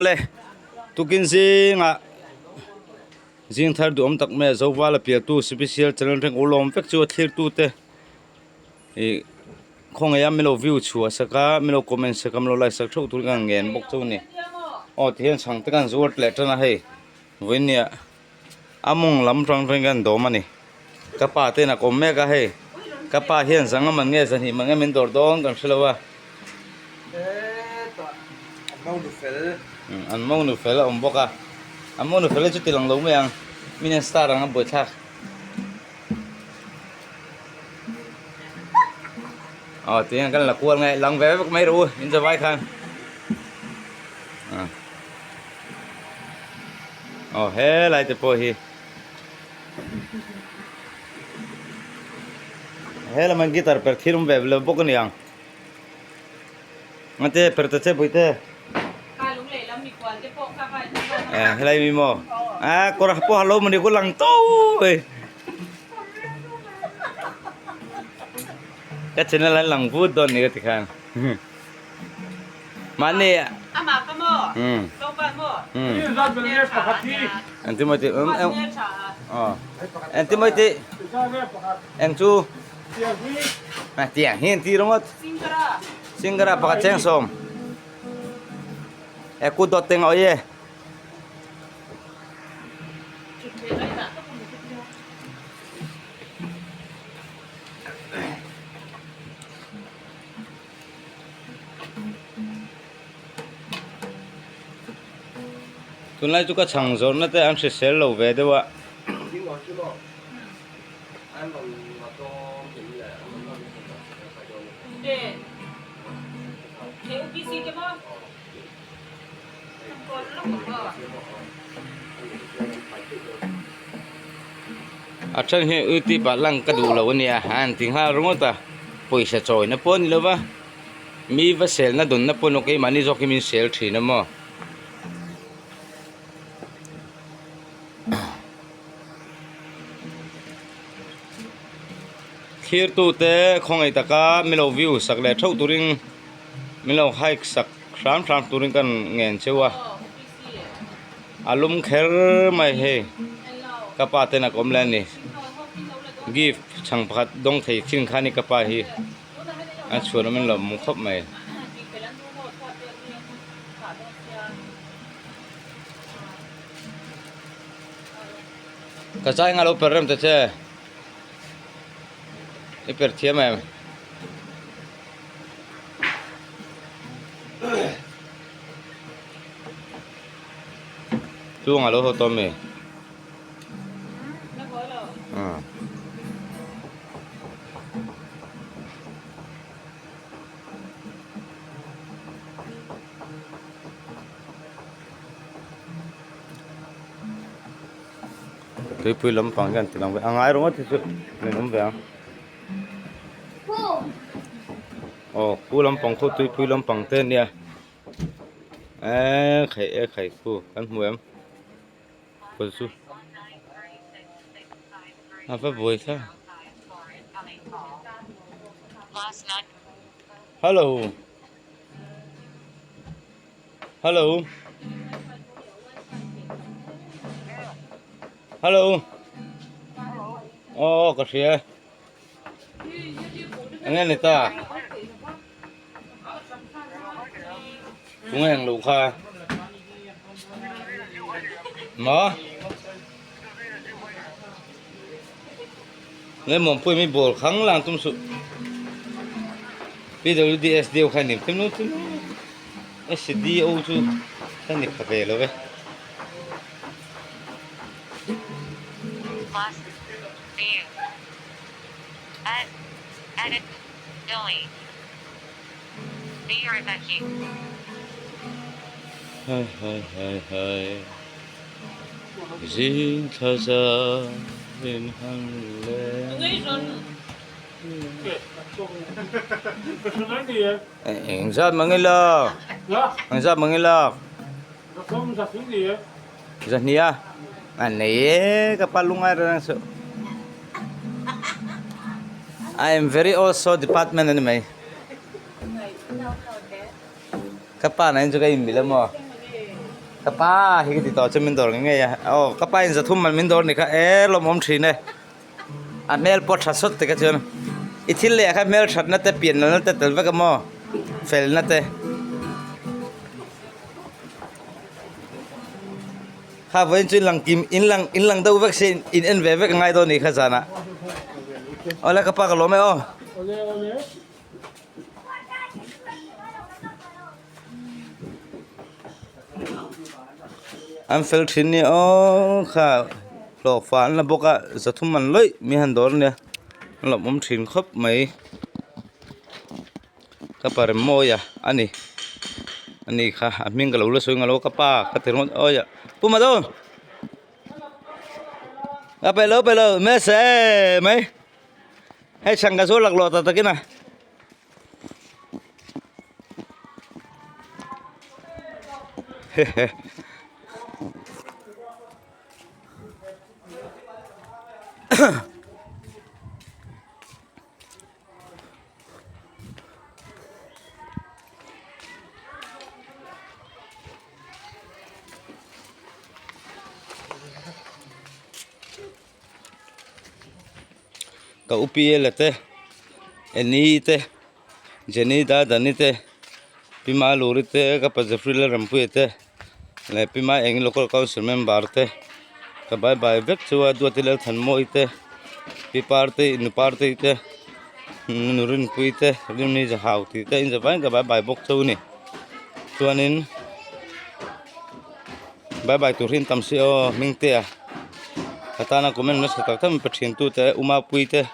Le tukin zingah zing thar duhawm tak mai a Zovala pialtu special channel thleng ulawm vek chu a thlirtute ih khawngaih a min lo view chhuah sak a min lo comment sak a min lo like sak theuh tur hian ngen bawk chu a ni aw tihian chhang te kan zuar leh tan a hei vawinia. A mawng lam hrang hrang hian dawm a ni. Ka pa te in a kawm mek a hei. Ka pa hian zanga man nge zahnih man nge min dawr dawn kan hre lo a. Hetah an monu fel. An monu fel a awm bawk a. An monu fel hi chu ti lang lo mai ang. Min en star ang a buaithlak. Aw tihian kan la kual nge lang ve vek mai rawh u in zavai khan. Aw helai te pawh hi helama guitar per thil awm ve lo bawk a ni ang ngate per ta che puite eh helai mi maw a kawr pawh ha lo mawni ku lang to hei ka channel an lang vut dawn ni ka ti khan. Mahni Amah ka maw? Zopa maw? Engtin maw tih engtin maw tih eng chu tiang hi an ti ringawt Singara pakhat cheng sawm e kut dawt teng a awih e. Tunlai chu ka chhang zawrhna te an hrisel lo ve deuh a. A then hi youtube ah lang ka duh lo ania a han ti nghal ringawt a pawisa chawina pawh a ni lova mi va selna dawnna pawh ni keimahni zawk hi min sel thin a maw. Thirtute khawngaih taka min lo view sak leh theuh turin min lo hike sak hram hram turin ka ngen cheu a a lum kher mai hei ka pa ten a kawm leh a ni gift chhang pakhat dawng thei thin kha ni ka pa hi a chhuan awm in lo hmu khawp mai. Ka zai nga lo per rem ta che i per thiam em. Chuang a lo haw tawh ami? Tuipui lampang hian ti lang ve a ngai ringawt hi chu min awm ve ang. Aw khu lampang khu tuipui lampang te ania eee khai e khai khu kan hmu em kawr chu a va buai thlak hello hello hello aw ka hria e. Enge ni ta? Tunge eng lo kha? Maw? Nge mawmpui mi ball khang lang tum suh. PWDS deuh kha ni thim lo thim SDO chu ka ni pha ve lo ve. Hai hai hai hai Zing thla za in han leng Eng zat mang ila Eng zat mang ila Zahnih a a nei e ka pa lungai reng suh I am very also department ani mai ka pa na in chu ka in mil a maw. Ka pa hi ka ti tawh chu min dawr ngei ngei a. Aw ka pa in zathum man min dawr ni kha e lawmawm thin e. A hmel pawh tha sawt te kha chuan i thil leh kha hmel thatna te pian nalna te tel vek a maw felna te. Kha vawiin chu in lang kim in lang in lang deuh vek se in en ve vek a ngai dawn a nih kha zanah. Awle ka pa ka lawm e aw. An fel thin nia aw kha hlawh fah an la bawk a zathum an lawih mi han dawr ania an lawmawm thin khawp mai ka pa rem mawi a ani ani kha a hming ka lo la sawi ngalo ka pa ka ti ringawt awi ah pu mado a pe lo pe lo mese mai hei chhang ka zuar laklawh ta takin a. Ka upi la te Annie te Jenny da Dani te Pi Maluri te ka pa Jeffrey Lalrampuia te leh Pi Ma Eng local council member te ka bye bye vek chu a Duati Lalthanmawii te Pi Partei Nu Partei te Nu Rinpuii te Rinni Zahau tih te in zavaiin ka bye bye bawk chu a ni chuanin. Bye bye tur hi an tam si aw Hmingtea ka tana comment nasa tak tak min pe thin tu te u Mapuii te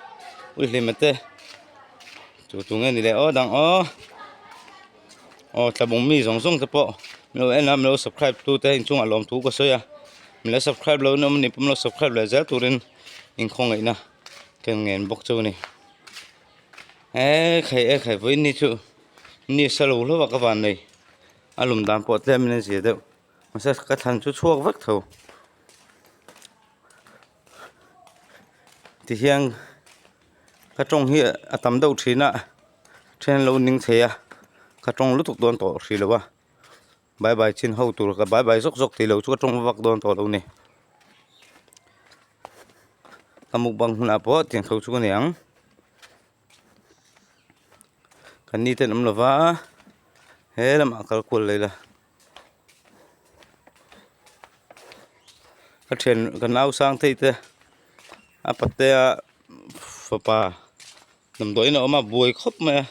u Hlima te chu tu nge ni leh aw dang aw aw tlabung mi zawng zawng te pawh min lo en a min lo subscribe tu te inchungah lawm thu ka sawi a min lo subscribe lo in awm anih pawh min lo subscribe leh zel turin inkhawngaihna ka ngen bawk chu a ni ekhai ekhai vawiin ni chu ni sa lo hlauh a ka van nei. A lum dan pawh tlem in a zia deuh mahse ka thlan chu chhuak vek tho tihian ka tawng hi a tam deuh thin a then an lo ning thei a ka tawng lutuk dawn tawh hrih lo a bye bye chin ho tur ka bye bye zawk zawk tih loh chu ka tawng vak dawn tawh lo a ni ka mukbang hunah pawh tiang tho chu ka ni ang. Kan ni ten awm lova he lamah kal kual leh ila ka thian ka nau sang thei te a patea fapa damdawiin a awm a buai khawp mai a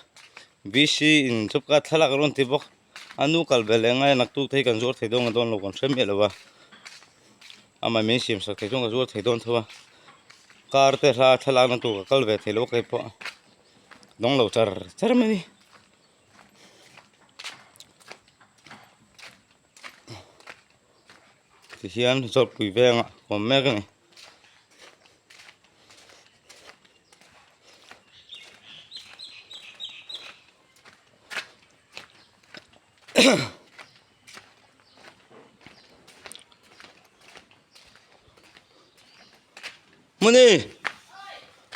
v c in chawpka thlalak a rawn ti bawk a nu kal ve leh ngai a naktuk te hi kan zuar thei dawn dawn lo kan hre miah lo va amah min siam sak thei chuan ka zuar thei dawn tho a car te hla thlalak na tur ka kal ve thei lo a keipawh dawng lo char char mai a ni. Tihian zawrhpui vengah a awm mek a ni. Muni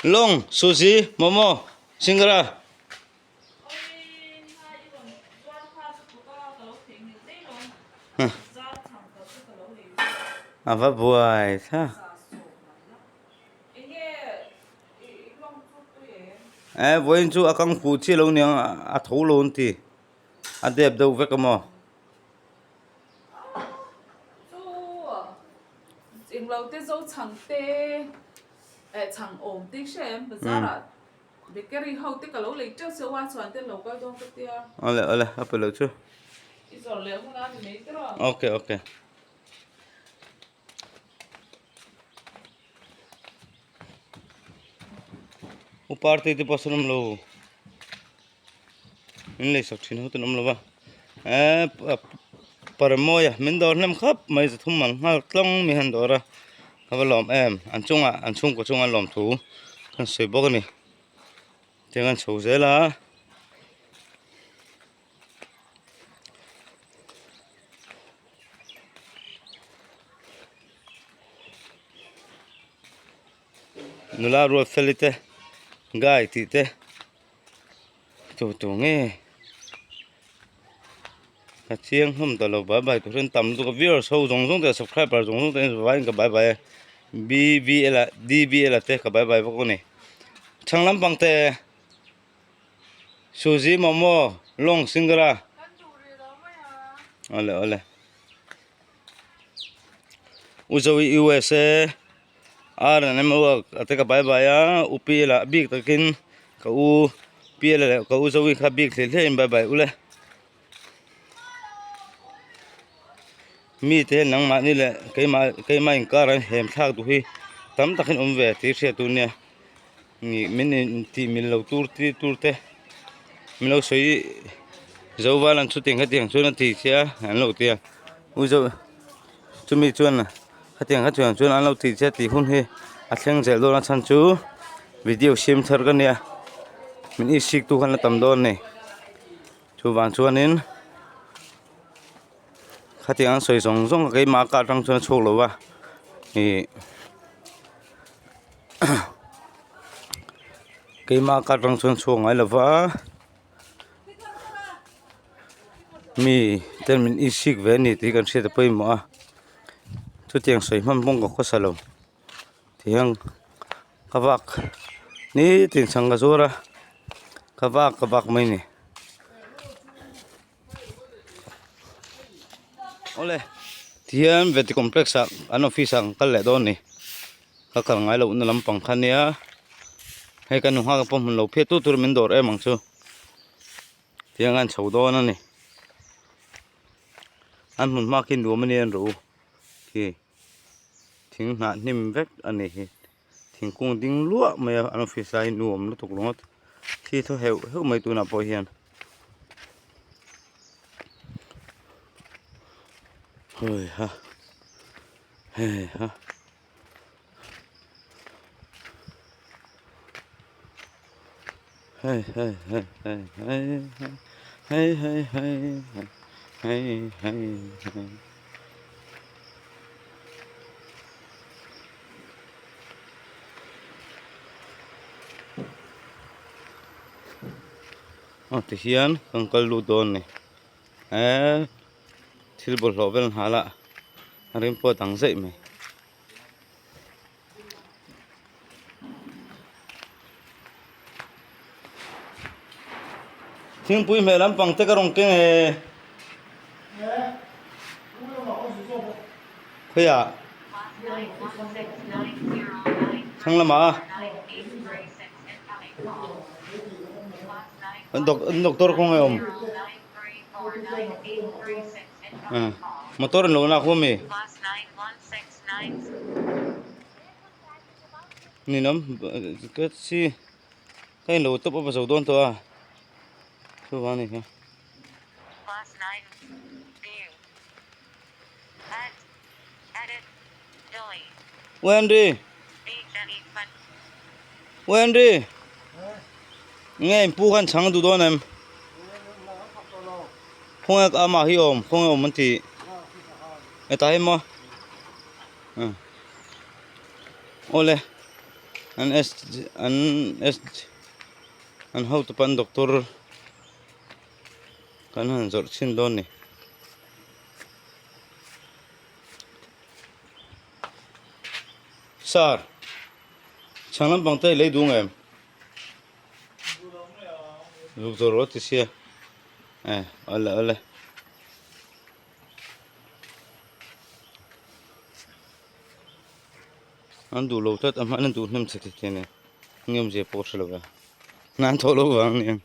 Long Suji Momo Singara A va buai tha E vawiin chu a kang fu chiah lo niang a tho lo an ti a dep deuh vek a maw. Chu englo te zo chhang te eh chhang awm te hria em bazar ah bakery ho te ka lo lei teuh se wa chuan te lo kal dawn ka tia. Awle awle a pe lo chu. I zawrh leh hun a ni mai tiraw. Okay okay. U party te pawh sawn awm lo min lei sak thin ho ten awm lo va eee parmawia min dawr hnem khawp mai zathum ang nghal tlawng mi han dawr a ka va lawm em an chungah an chhungkaw chunga lawm thu kan sawi bawk a ni tiang an chho zel a. Nula ruat feli te gai tih te tu tu nge. Ka chiang hlawm ta lo bye bye tur hian tam lutuk a viewers ho zawng zawng te subscriber zawng zawng te hian vaiin ka bye bye a B_V_L ah D_V_L ah te ka bye bye bawk a ni chhang lampang te suji momo lawng singra awle awle uzoe U_S_A R and M work a te ka bye bye a U P L ah bik takin ka U P L leh ka U Zoe kha bik hle hle in bye bye ule mi te hian nangmahni leh keimah keimah inkar an hem thlak duh hi tam takin awm ve tih hriat tur nia nih min in tih mil lo tur ti tur te min lo sawi zo val an chutiang khatiang chuan a ti che a an lo ti a u zo chumi chuan khatiang khatiang chuan an lo ti che tih hun hi a thleng zel dawn a chhan chu video siam thar ka nia min isik tu khan a tam dawn a ni chuvang chuanin khatiang an sawi zawng zawng keimah ka atang chuan a chhuak lo va ih keimah ka atang chuan a chhuak ngai lo va. Mi ten min insik ve a ni tih kan hriat a pawimawh a chutiang sawi hman pawh ka khawsa lo tihian ka vak nitin chhang ka zuar a ka vak ka vak mai a ni awle tihian vety complex ah an office ah kan kal leh dawn a ni ka kal ngai loh na lampang kha ania hei ka nu nghak pawh hmun lo phiat tut tur min dawr em ang chu. Tiang an chho dawn a ni an hmun hma khi nuam a ni an rawh u khi thing hnah hnim vek a ni hi thingkung ding luah mai a an office lai hi nuam lutuk ringawt thi thaw heuh heuh mai tunah pawh hian hawi ha hei ha. Hei hei hei hei hei hei hei hei hei hei hei aw tihian kan kal lut dawn a ni eee thil bawlhhlawh vel nghal a a rim pawh a dang zaih mai. Thingpui hmel lampang te ka rawn keng e. Khawiah? Thlang lamah a. An doctor kawng nge awm? Motor an lo lak huam e. Ninawm ka chi ka in lo tawp a va zo dawn tawh a chuvang a ni kha. Wendy Wendy nge in pu khan chhang duh dawn em khawnge amah hi awm khawnge awm an tih hetah hi maw awle an s an s an hotupa an doctor kan han zawrh chhin dawn a ni. Sir chhang lampang te i lei duh ngem zuk zawr rawh ti sia eh awle awle. An duh lo tlat a hman an duh hnem chhe thei thei a ni eng awmzia pawh ka hre lo ve nan thawh loh vang a ni ang.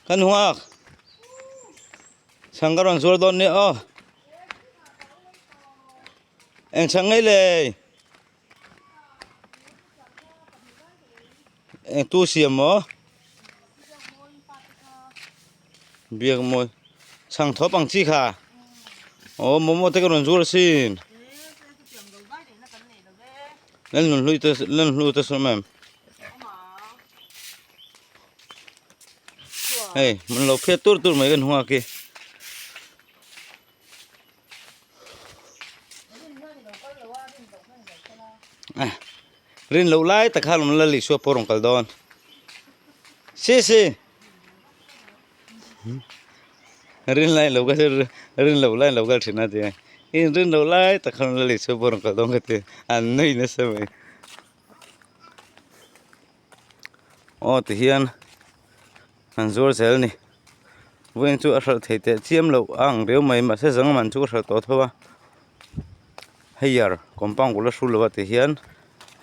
Kan huak chhang ka rawn zuar dawn nia aw eng chhang ngei le eng tu siam maw biak mawi chhang thawp ang chi kha aw momo te ka rawn zuar asin Lalnun hlui te lalnun hlu te sawn em hei mun lo phiat tur tur mai kan hung a khi Rin loh lai tak khan awm la Isua pawh rawn kal dawn. Si si. Rin lai lo ka rin loh lai lo kal thin a ti a. In rin loh lai tak khan awm la Isua pawh rawn kal dawn ka ti an nui nasa mai. Aw ti hian an zuar zel a ni. Vawiin chu a hralh thei teh chiam loh a ang riau mai mahse zang man chu ka hralh tawh tho a higher compound kawlh a hrul lo a ti hian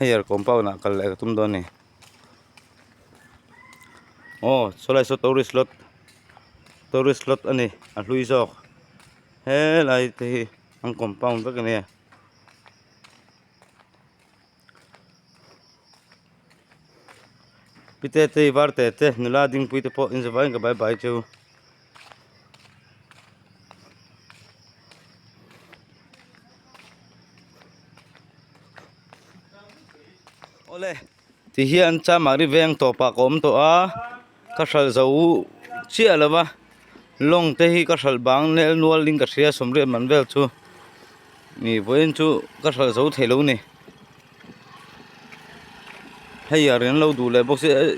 higher compound ah kal leh ka tum dawn a ni aw sawlai saw tourist lot tourist lot a ni a hlui zawk helai te hi an compound vek a nia. Pi te te var te te nula dingpui te pawh inzavaiin ka bye bye cheu. Awle ti hian chamari veng tawpah ka awm tawh a ka hralh zo chiah lo va lawng te hi ka hralh bang nel nual in ka hria sawmriat man vel chu ih vawiin chu ka hralh zo thei lo a ni hei a rian lo duh leh bawk sia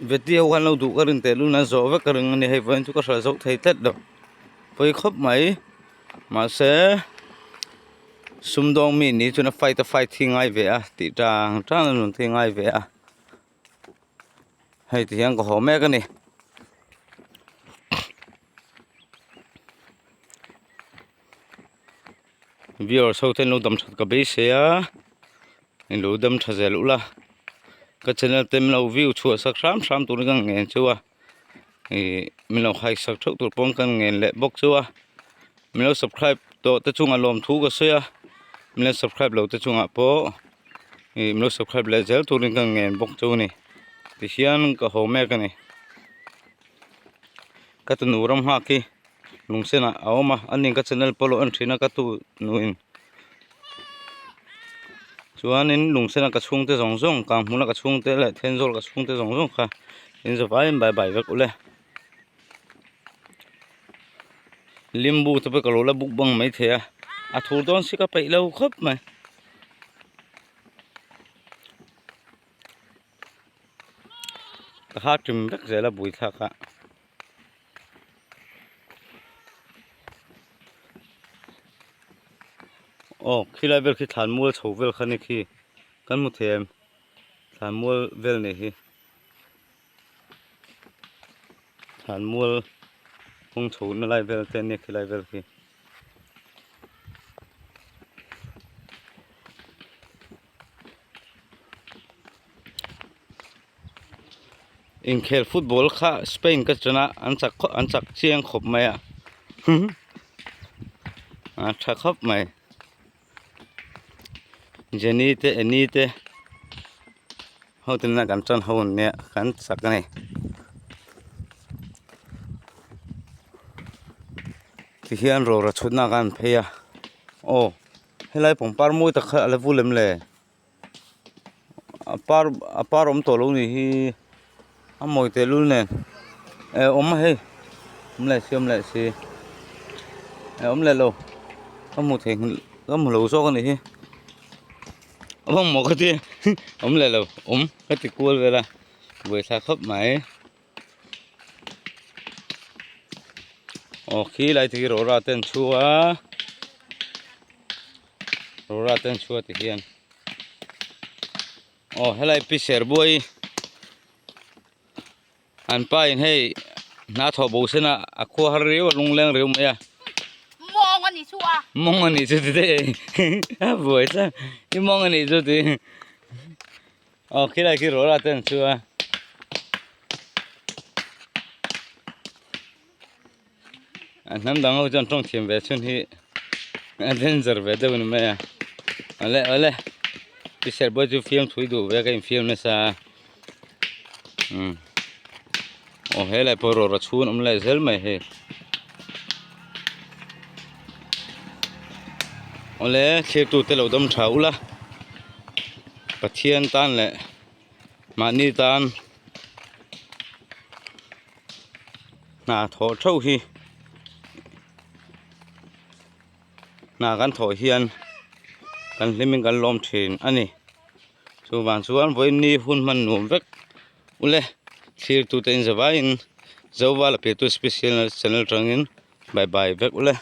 veti ho khan lo duh ka rin teh lul nan zawh vek ka ring a ni hei vawiin chu ka hralh zo thei tlat lo pawi khawp mai mahse. Sumdawng mi ni chuan a fight a fight hi ngai ve a tih tang tang a nun hi ngai ve a hei ti hian ka haw mek a ni. Viewers ho ten lo dam that ka beisei a in lo dam tha zel ula ka channel te min lo view chhuah sak hram hram turin ka ngen chu a. Ih min lo haisak theuh tur pawn ka ngen leh bawk chu a min lo subscribe tawh te chungah lawmthu ka sawi a min lo subscribe lo te chungah pawh ih min lo subscribe leh zel turin ka ngen bawk chu a ni tihian ka haw mek a ni ka tunu ram nghak hi lungsenah a awm a ani ka channel pawh a lo en thin a ka tunuin. Chuanin lungsena ka chhungte zawng zawng kang hmuna ka chhungte leh Thenzawl ka chhungte zawng zawng kha in zavaiin bye bye vek ule. Limbu te pawh ka lo la buk bang maithei a a thur dawn si ka peih lo khawp mai. Ka ha ṭim vek zel a buaithlak a. Aw khilai vel khi thlan mual chho vel kha ni khi kan hmu thei em thlan mual vel nih hi thlan mual kawng chho na lai vel te ania khilai vel khi. Inkhel football kha Spain ka chana an chak khawp an chak chiang khawp mai a a tha khawp mai Jenny te Annie te ho te nena kan tan ho an nia kan chak a ni tihian rora chhutna khan an phei a aw helai pangpar mawi tak kha a la vul em le. A par a par awm tawh lo nih hi a mawi teh lul nen eh awm a hei awm leh si awm leh si eh awm leh lo ka hmu thei ka hmu lo zawk a nih hi awm maw ka ti awm leh lo awm ka ti kual vel a buaithlak khawp mai aw khi lai te khi rawra te an chhu a. Rora te an chhuah ti hian aw helai pi ser buai an pa in hei hna thawh bo sen a a khua har riau a lungleng riau mai a mawng a ni chu a mawng a ni chu ti daih a buai tlat i mawng a ni chu ti aw khilai khi rora te an chhuah a. A hnam dang ho chuan tawng thiam ve chhun hi a danger ve deuh a ni mai a awle awle pi serh pawh chu fiam thui duh ve ka infiam nasa a umm aw helai pawh rawra chhun awm leh zel mai hei awle thlir tute lo dam tha ula Pathian tan leh mahni tan. Hna thawh theuh hi hna kan thawh hian. Kan hlimin kan lawm thin a ni. Chuvang chuan vawiin hun hman nuam vek ule thlir tute in zavaiin Zovala Piatu Special Channel atangin bye bye vek ule.